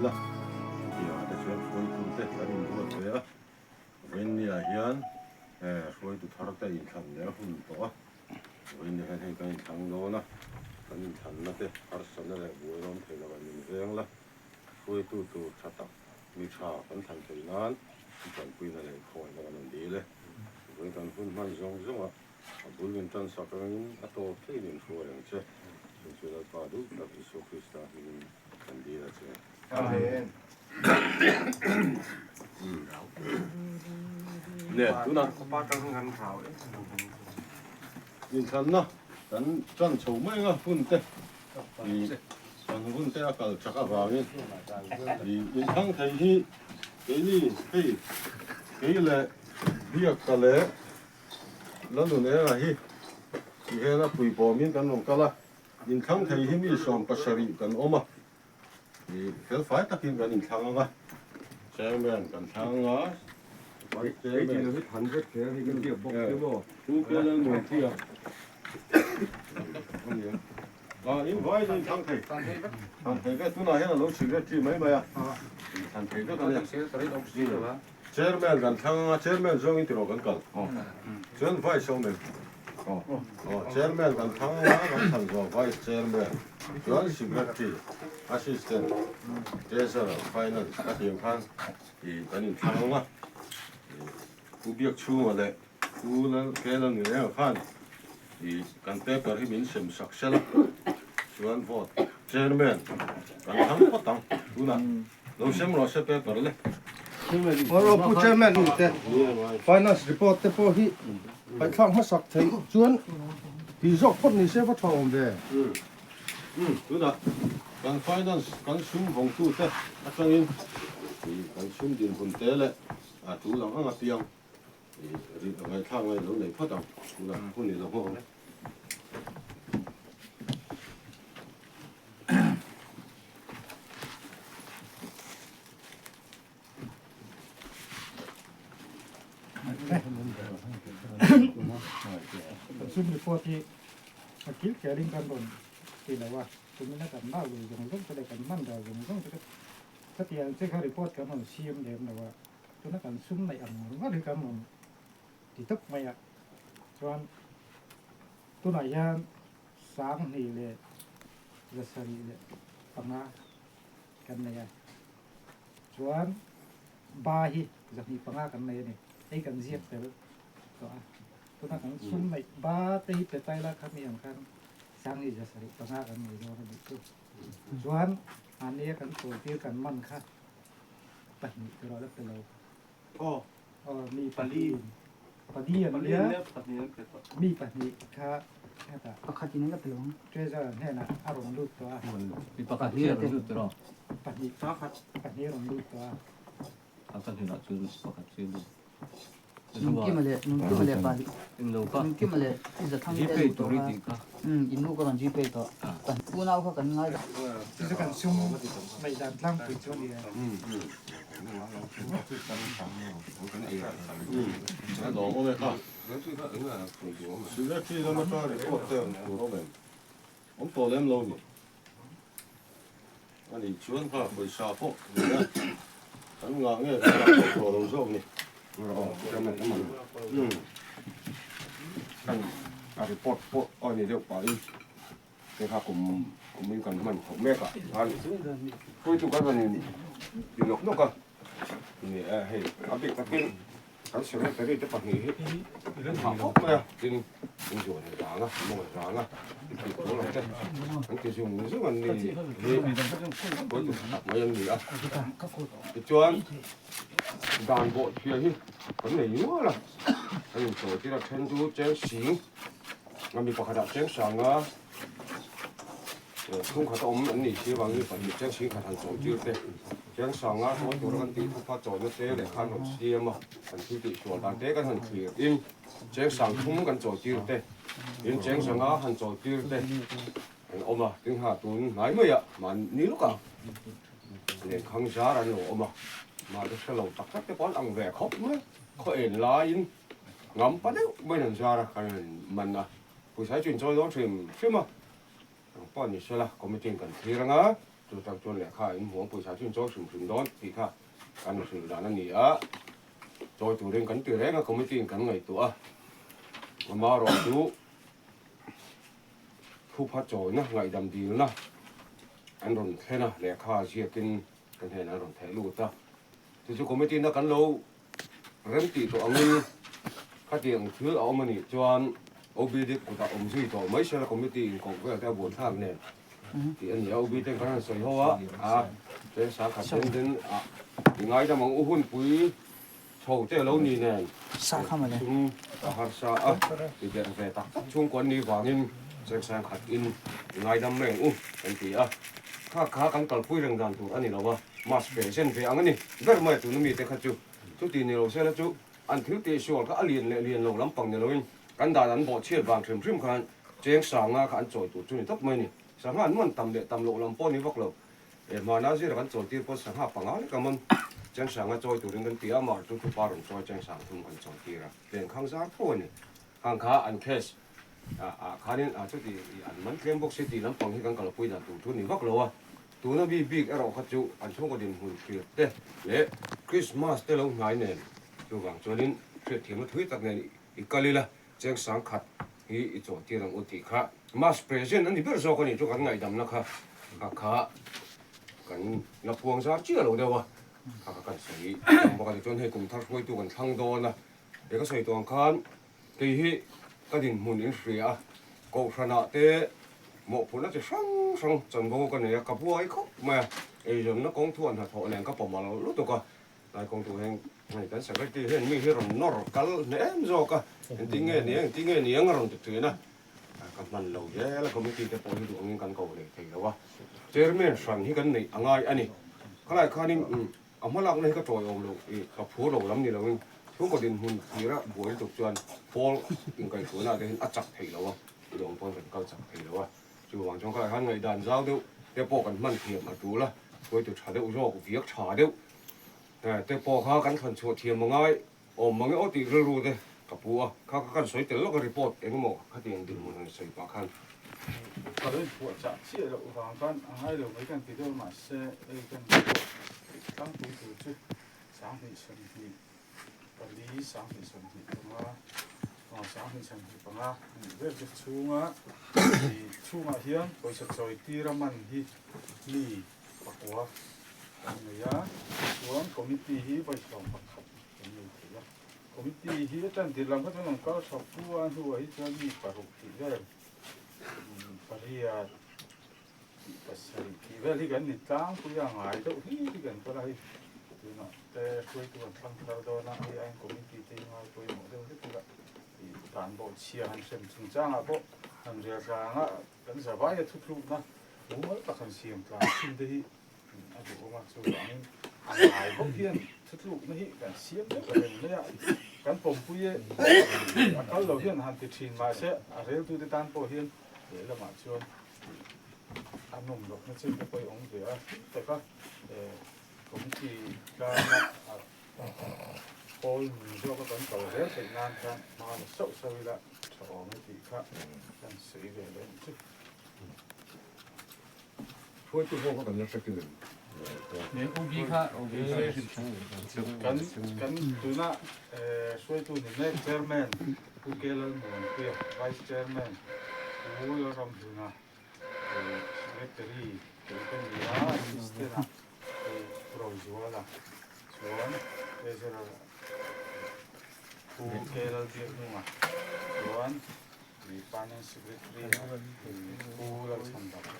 dil a, chutiangah te chuan hruaitute kan inruat ve a, vawiinniah hian hruaitu tharte inthlan leh a hun tawh a, vawiinniah hian hei kan inthlang dawn a, kan inthlanna te harsatna leh buai rawm thei lovah min veng la, hruaitu tur tha tak mi tha kan thlan theih nan i tanpuina leh i khawngaihna kan rawn dil e. Vawiin kan hun hman zawng zawngah A bul min tan sak rengin a tawp theiin in hruai ang che. Chung chu Lalpa duh tak Isua Krista hmingin kan dil a che. Amen. Ne, tunah inthlanna kan tan chho mai anga hun te i kan hun te a kal chak avangin i inthlang thei hi keini hei kei leh Biakka leh Lalnunera hi ti hian a pui bawmin kan rawn kal a, inthlang thei hi mi 70 kan awm a, i felfai takin kan inthlang ang a, Chairman kan thlang ang a, Vice Chairman Pu K Lalmuanpuia a ni a, ah in vai in inthlang thei, thlan thei vek tunah hian a lo secretary mai mai a, inthlan thei vek a nia. Chairman kan thlang anga chairman zawngin tiraw kan kal chuan vice awm em aw chairman kan thlang anga kan thlan zawh vice chairman chuan secretary assistant treasurer finance a tih ang khan ih kan inthlang anga pu biak chhunga leh pu lal kela nui eng khan ih kan paper hi min sem sak sela chuan vote chairman kan thlang phawt ang tunah. Lo sem rawh se paper le. Aw Pu Chairman te Finance report te pawh hi ngaihthlak hmasak theih chuan tih zawk phawt ni se va tha awm ve. Umm tunah kan finance kan sum vawngtu te atangin kan sum dinhmun te leh a tul ang ang apiang ngaihthlak ngai lo nei phawt ang tunah hun i lo hmang ang. Sum report hi a kil khelin kan rawn ti lo a, tumina kan lak lui zawng zawng te leh kan hman ral zawng zawng te kha khatiang che kha report kan rawn siam lem lo a, tuna kan sum neih ang ringawt hi kan rawn ti tawp mai a, chuan tunah hian 2075 kan nei a, chuan ba hi 25 kan nei a ni, hei kan ziak tel tawh a, tuna kan sum neih ba te hi pe tai la kha mi ang khan 2075 kan nei dawn a nih chu, chuan mahnia kan chawitir kan man kha pahnih te erawh la pe lo. Aw. Aw mi pali pali an nia mi pahnih kha hetah Pakhat in an la pe lo ang. Treasurer hnenah a rawn lut tawh a. Mi pakhat hi a rawn lut tawh. Pahnih pahnih a rawn lut tawh a. A ka hnenah chuan pakhat chu a lut. Nungkima leh Nungkima leh pali Nungkima leh i Zathang te a lut tawh kha. Umm in nu ka rawn Gpay tawh. Unau kha kan ngai lo. Chu chu kan sum ngaih dan tlangpui chu a ni e. Secretary lama tang report te tur awm em? Awm tawh lem lo ni. A nih chuan kha pawisa pawh ni a, kan ngah nge kan ngah tawh tawh lo zawk ni. Kan a report pawh a ni deuh pahin hei kha kum kumin kan hman khawp mek a khan hruaitu kan rawn in ti nawk nawk a ni e hei a bik takin Kan secretary te pahnih hi an hah khawp mai a, tin in zuan a zang a, mawng a zang a, i tih pawl ang te an ti zung zung an ni hi pawi tak mai an ni a. Tichuan dan bawh chhia hi kan nei nual a, kan inchawi tir a then chu cheng sing a mi pakhatah cheng sang a, chhungkhat a awm an ni si avangin pahnih cheng sing khat han chawi tir te. Chiangsanga chawi tura kan tih thup kha chawina te leh khan rawn siam a, kan thil tih sual dan te kan han thlir in Chiangsang thum kan chawi tir te, tin Chiangsanga han chawi tir te an awm a, tin ha tun hnai mai ah mahni lawk ah lenkhang zar an lo awm a, mahni hre lo tak tak te pawh an ang ve khawp mai, khaw en laiin ngam pa deuh maiin an zar a, kan han man a, pawisa hi chu in chawi dawn hrim hrim a, ang pawh ni sela committee in kan thlir ang a. Chu tak chuan lehkha in hmuang pawisa chu in chawi hrim hrim dawn tih kha kan hrilh dan a ni a. Chawi turin kan ti reng a, committee in kan ngaihtuah a. Amaherawh chu thupha chawina ngaihdam dilna an rawn thlen a, lehkha ziakin kan hnenah an rawn theh lut a. Chu chu committee na kan lo remtih tawh angin khatiang thil a awm a nih chuan OBD kutah awm zui tawh mai sela committee in koh vel te a buai thlak nen tih a ni a. OB ten kan han sawi ho a, a chen sang khat den den a i ngaidam ang u hunpui chho te a lo ni nen sum a harsa a ti der ve tak tak chhungkaw an nih vangin chen sang khat in i ngaidam mai ang u kan ti a. Kha kha kan kalpui reng dan tur a ni lo a. Mass present ve ang a ni. Ber mai tuna mite kha chu chuti ni lo sela chu an thil tih sual kha a lian leh lian lo lampang ni loin kan dan an bawh chhiat vang hrim hrim khan cheng sanga kha an chawi tur chu ni tawp mai a ni. Sangha an man tam leh tam loh lam pawh ni vak lo. E hmana zira kan chawi tir pawn sangha panga lek a man cheng sanga chawi turin kan ti a, amah chu thupa rawn chawi cheng sang thum kan chawi tir a, len khang zar tho a ni. Khang kha an case ah khanin chuti an man tlem bawk si tih lampang hi kan kalpui dan tur chu ni vak lo a. Tuna mi bik erawh kha chu an chhungkaw dinhmun hriat te leh Christmas te lo hnai nen chuvang chuanin hriatthiamna thui tak nen i kal ila cheng sang khat hi i chaw tir ang u tih kha Mass present a ni ber zawk a ni chu kan ngaihdamna kha kha kha kan la phuang zar chiah lo deuh a kha kha kan sawi ang bawk a tichuan hei kum thar hruaitu kan thlang dawn a he ka sawi tawh ang khan Kei hi ka dinhmun in hria a, kohhranah te mawhphurhna chi hrang hrang chanvo ka nei a, ka buai khawp mai a, eizawnna kawng thuan hnathawh nen ka pawm alo lutuk a, tlai kawng tur hian hei kan secretary hian mi hi rawn nawr kal hneh em zawk a, engtin nge ni ang engtin nge ni ang a rawn ti thin a, ka hman lo zel a, committee te pawh hi duh angin kan ko leh thei lo a, chairman hran hi kan neih a ngai a ni, khalai khanin A hmalakna hi ka tawiawm lo i ka phur lo lam ni loin chhungkaw dinhmun thira buai lutuk chuan pawl inkaihhruaina te hian a chak theih lo a, i lawm pawn kan kal chak thei lo a. Chuvang chuan khalai khan ngaihdan zau deuh te pawh kan hman thiam a tul a, hruaitu tha deuh zawk, viak tha deuh te pawh kha kan thlan chhuah thiam a ngai awm mange aw tih rilru te ka pu a, kha kha kan sawi tel lawk a report engemaw khatiang dinhmun han sawi pah khan. Ka lo inphuah chah chiah loh vang khan a ngai lo mai kan ti deuh a mahse hei kan report tlangpui tur chu 2024 2025 aw 2025 a nih ber chu chhunga chhungah hian pawisa chawi tira man hi mi pakua kan nei a chuan committee hi vawi sawm pakhat kan nei thei a. Committee hi a tan tir lam kha chuan an kal tha fu a, a hnuah hi chuan mi paruk tih vel pariat tih pasarih tih vel hi kan ni tlangpui a, ngai deuh hi hi kan kal a hei tunah te hruaitu an thlang thar dawn a, hei aiin committee te hi ngai pawimawh deuh hlek ila tih dan bawh chhia han hrem chungchangah pawh han rel tlanga kan zavaia thuthlukna mumal tak han siam tlang thin te hi A duhawm a, chuvangin a ngai bawk hian thutlukna hi kan siam deuh reng mai a, kan pawmpui e a kal lo hian han ti thin mahse a reltute tan pawh hian lehlamah chuan a nawm lohna chin te pawh hi awm ve a, hlim taka committee tlanga pawl nun zawka kan kal zel theih nan khan hma la sauh sauh ila tha awm e tih kha kan sawi ve leh ang chu. Hruaitu ho kha kan la hre kim em? Kan kan tuna hruaitu ni mek Chairman Pu K Lalmuanpuia, Vice Chairman Pu Lalramhluna, Secretary kei ka ni a, Assistant ah Pu Rozuala chuan Treasurer Pu K Lalbiaknunga chuan Finance Secretary Pu Lalchhandama.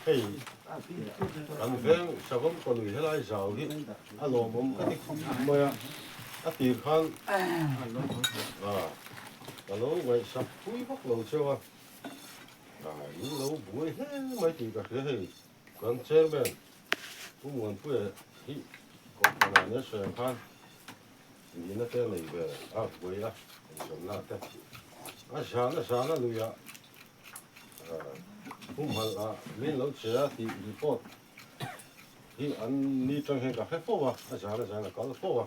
Hei kan veng savawm kawnui helai zau hi a lawmawm ka ti khawp mai a, a tir khan ka lo ngaihsak pui vak lo cheu a, in lo buai hle mai tih ka hria hei kan chairman Pu Muanpuia hi kohhranah nia sawi ang khan. Nihna te a nei ve a, buai a inzawmna te a zan a zan a lui a, humhalh a min lo che a tih report hi an ni tang hian ka hre fo a, a zan a zan a kal fo a,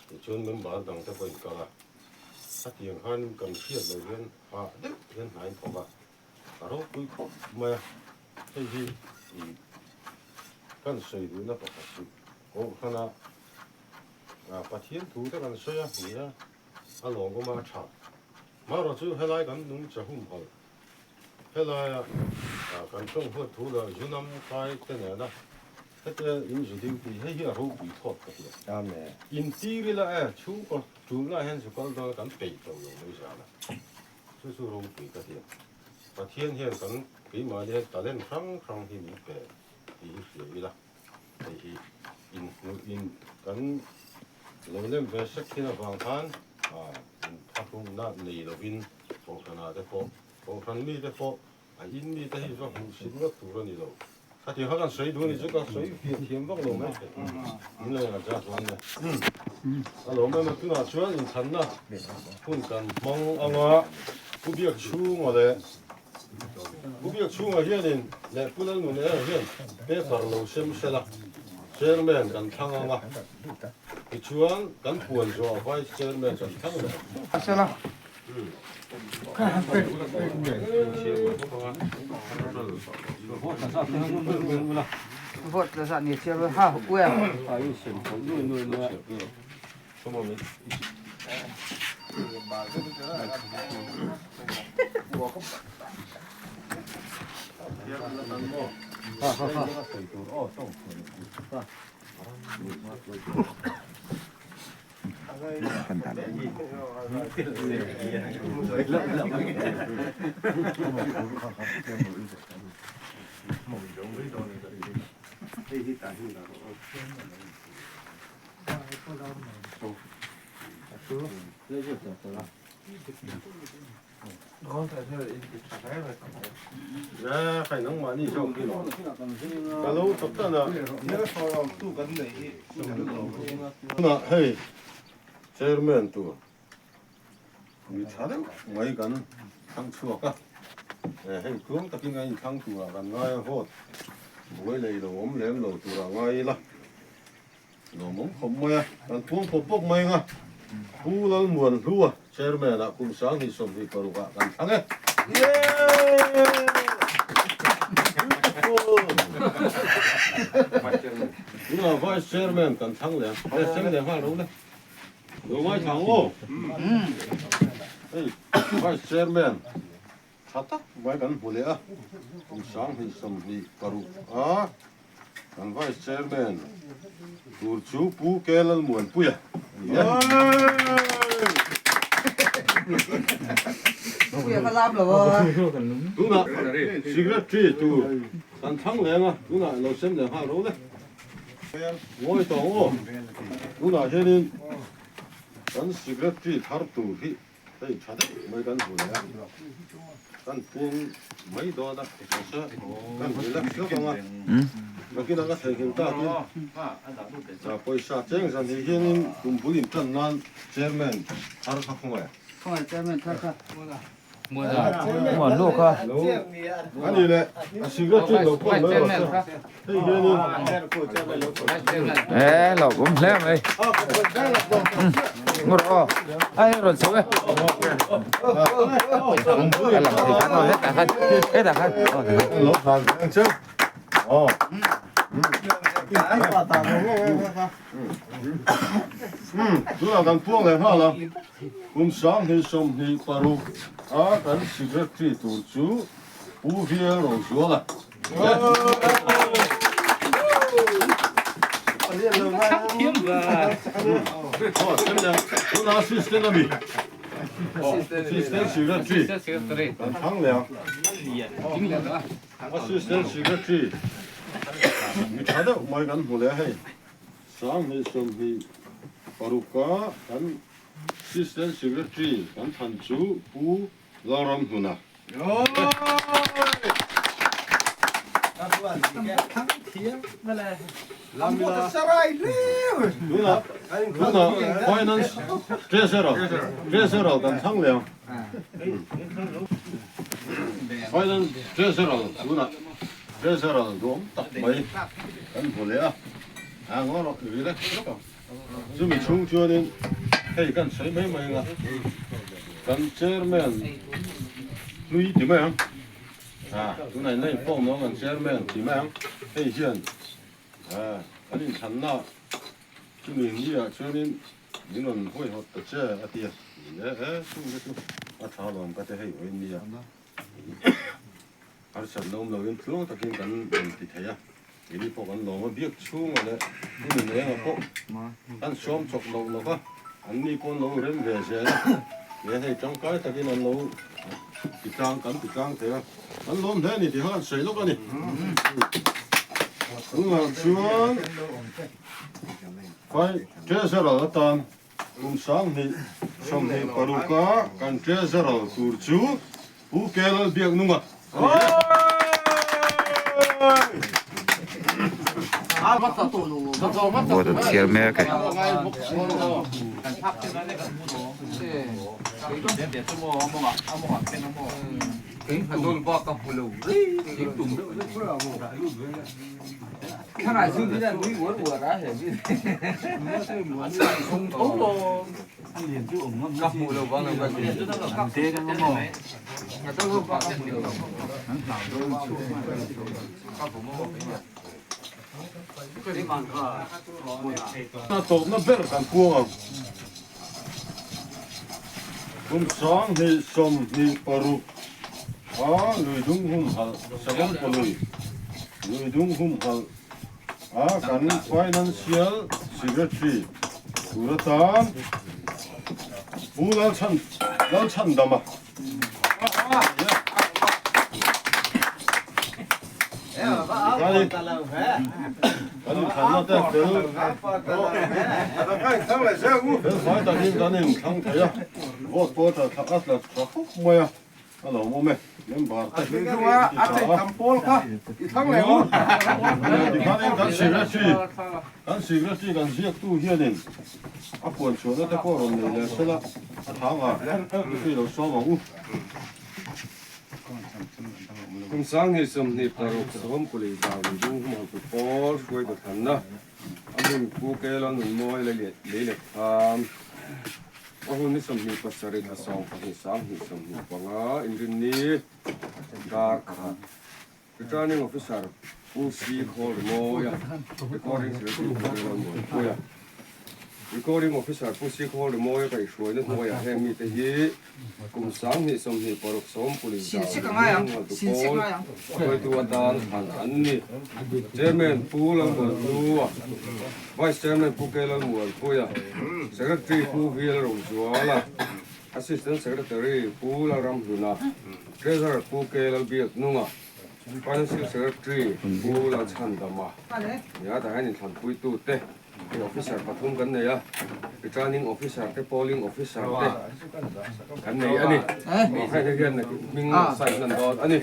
tichuan member dang te pawh in kal a, a tiang khan kan hriat loh hian hah deuh hian hna in thawk a, a ropui khawp mai a, hei hi ih kan sawi duhna pakhat chu Kohhrana Pathian thu te kan sawi a ni a, a lawngawm a tha. Marawh chu helai kan nung che humhalh, helaia kan tawng huat thu leh zunam kai te nena hetia in zu ding tih hei hi a ropui thawt ka ti a. In tir ila e, chhungkaw tulna hian zu kal dawn kan peih tawh lo mai zan a, chu chu ropui ka ti a. Pathian hian kan keimahni hian talent hrang hrang hi min pe tih hi hria ila. Hei hi inhmuh in kan lo lem ve sek thin avang khan inthahrumna nei lovin Kohhranah te pawh, Kohhran mite pawh, a in mite hi va hmuh sit ngawt tur a ni lo. Khatiang kha kan sawi duh a ni chu ka sawi fiah thiam vak lo mai thei. Min lo ngaihtuah chuan le. A lawm em a, tunah chuan inthanna hun kan hmang anga Pu Biakchhunga leh Pu Biakchhunga hianin leh Pu Lalnuna erawh hian paper lo sem sel a, Chairman kan thlang ang a, tichuan kan puan zawhah Vice Chairman kan thlang leh ang. Sela. Vote la zat ni chiar ha uia. Hei chairman tur mi tha deuh mai kan thlang chhuak a, hei tluang takin a inthlang turah kan ngai a, vote buai lei lo awm lem lo turah ngai ila. Lawmawm khawp mai a, kan phuang khawp bawk mai ang a, Pu Lalmuan Hlua Chairman ah kum 2026 ah kan thlang e. Beautiful! Tunah Vice Chairman kan thlang leh ang, le sem leh nghal ro le. Lo ngaithla ang aw. Hei Vice Chairman tha tak mai kan hmu leh a, kum 2026 a. Kan Vice Chairman tur chu Pu K Lalmuanpuia a ni e. Tunah Secretary tur kan thlang leng a, tunah lo sem leh nghal ro le. Ngawi tawh ang aw. Tunah hianin kan Secretary thar tur hi Hei tha deuh mai kan hmu leh a, kan puang mai dawn a, mahse kan relax lawk ang a, nakinah ka theihnghilh takin pawisa cheng zan hi hianin kum bul in tan nan chairman thar kha khawngaih a. Khawngaih chairman thar kha. Muan lawk a. A ni leh a secretary lo pawh mai rawh se. Hei hianin. E lo awm hle mai. Ngur aw. Ai rawn chho e. A lang thei khan aw hetah khan hetah khan. Lo khan ang cheu. Aw. Tunah kan puang leh nghal a. Kum 2026 a kan secretary tur chu Pu Vial Rozuala. Tuna assistant a mi. Assistant secretary. Kan thang leh ang. Assistant secretary mi tha deuh mai kan hmu leh a hei. 2026 a kan Assistant Secretary kan thlan chu Pu Lalramhnuna. Tunah tunah finance treasurer treasurer kan thlang leh ang. Finance treasurer tunah treasurer duhawm tak mai kan hmu leh a. A ngaw rawh relax lawk ang. Chumi chhung chuanin hei kan sawi mai mai anga kan chairman hlui ti mai ang. A tunah in la inkhawm lo kan chairman ti mai ang. Hei hian kan inthlanna chumi ni ah chuanin min rawn hawihawt ta che a ti a. Ni e e chungte chu a tha lawm ka ti hei vawiin nia. Harsatna awm loin tluang takin kan rawn ti thei a, keini pawh kan lawm a, biak chhunga leh hmun inenga pawh kan sawm chawk loh lawk a, an ni pawh an lo rem ve zel a, he hei tangkai takin an lo ti tlang kan ti tlang thei a, an lawm hle a ni tih kha kan sawi lawk a ni. Tunah chuan Treasurer atan Kum 2026 a kan Treasurer tur chu Pu K Lalbiaknunga a ni e. Vote an chhiar mek e. A tawpna ber kan puang ang. Kum 2026 a Luidung humhalh Savawmpa lui Luidung humhalh a kan Financial Secretary tur atan Pu Lalchhan Lalchhandama Kan inthlanna te fel fel fai takin kan inthlang thei a, vote pawh a tla a tla tha khawp mai a, a lawmawm e, member te ti tha a. Tikhanin kan secretary kan secretary kan ziaktu hianin a puan chhuahna te pawh rawn nei leh sela a tha ang a, i lo sawm ang u. Kum 2026 Sawm Kuli Zau Lui Dung Humhaltu Pawl hruaitu thlanna a hmun Pu Kela Nunmawi lei let kham a hun ni 27 thla 12 2025 Inrinni dar khat Returning Officer Pu Si Khawl Rimawia Recording Secretary Pu Kela Muanpuia Recording Officer Pu Si Khawl Rimawia kaihhruaina hnuaiah heng mite hi Kum 2026 Sawmpuli Zau Lunghaltu Pawl hruaitu atan thlan an ni. Chairman Pu Lalmuanhlua, Vice Chairman Pu K Lalmuanpuia, Secretary Pu V Lalrozuala, Assistant Secretary Pu Lalramhluna, Treasurer Pu K Lalbiaknunga, Financial Secretary Pu Lalchhandama nia tah hian inthlanpuitute Hei officer pathum kan nei a, returning officer te polling officer te kan nei a ni. Aw hei te hian hming sign hlan dawn a ni.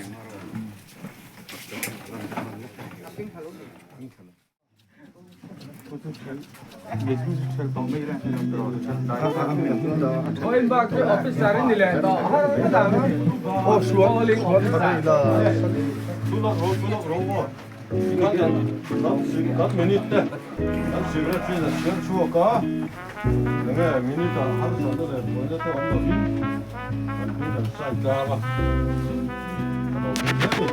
Polling officer. Kan minute te kan secretary in a chhiar chhuak a, enge minute ah harsatna leh buaina te awm lovin kan hming kan sign tlang a, ka lo hmu hle a ni.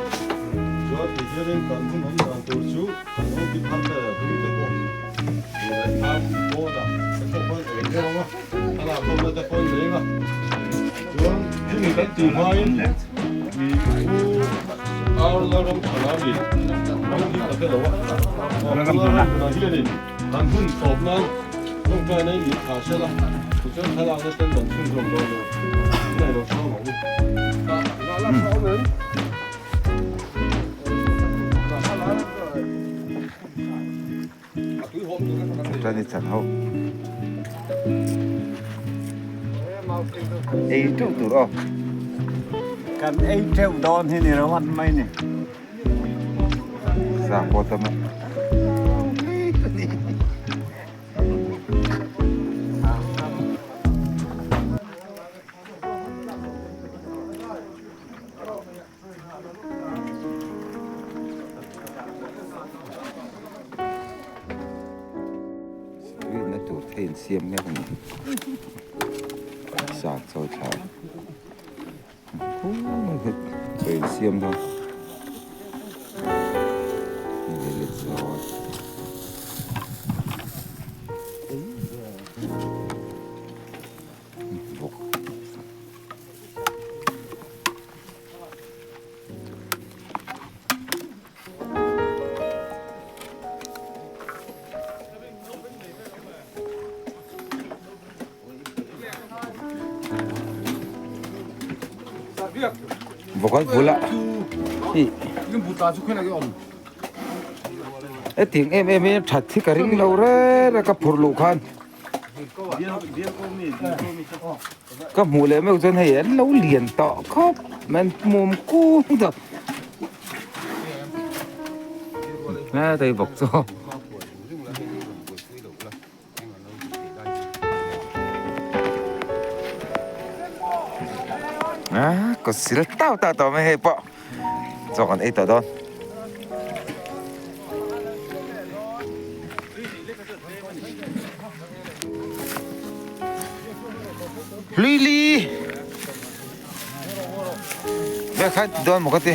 Chuan ti hianin kan hun awm dan tur chu kan lo ti thar te leh hlui te pawh duh leh thlam pawnah te pawh khawn ei deuh ang a, thlalak ho na te pawh an nei ang a, chuan chumi kan tih hmain mi u. Ar la ram thana mi ram hi ka hre lo a, aw pu la ram thana hianin kan hun tawp nan tawngtai na in min thla sel a, tichuan thlalakna ten kan chhunzawm dawn nia, tunah i lo sawm ang u. Chuan i chan ho ei teuh tur aw. Kan ei teuh dawn hi ni ringawt mai ni. Sa pawh a tam a. Rinna tur te insiam mek a ni. Sa chawi thla chawi insiam dawn. Bawk. Vawk bula hi hetiang em em hi that hi ka ring lo reng a ka phurh luh khan. Ka hmuh leh meuh chuan hei an lo lian tawh khawp mai an mum kung tawh hetai bawk chu a kawt sil tau tau tawh mai hei pawh chaw kan ei tawh dawn. Hlui li Ve khai ti dawn maw ka ti.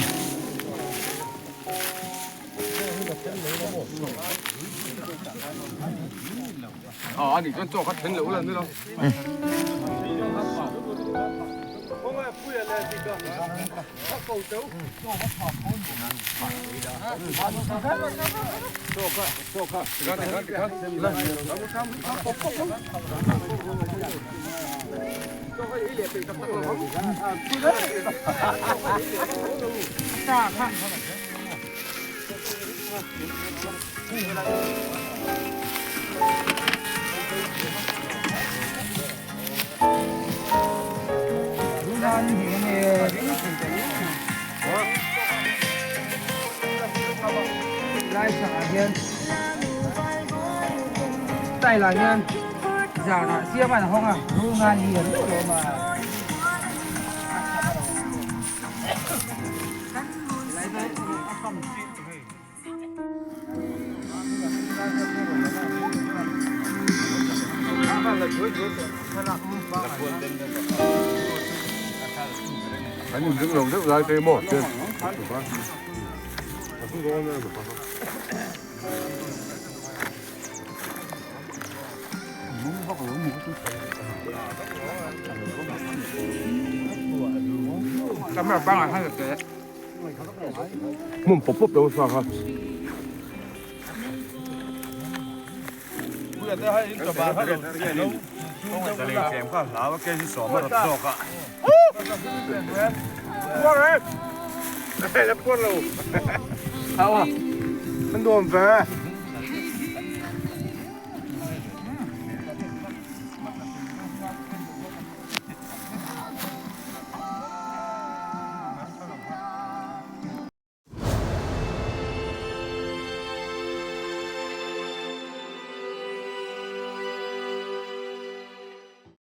Mun pawp pawp lo sa kha.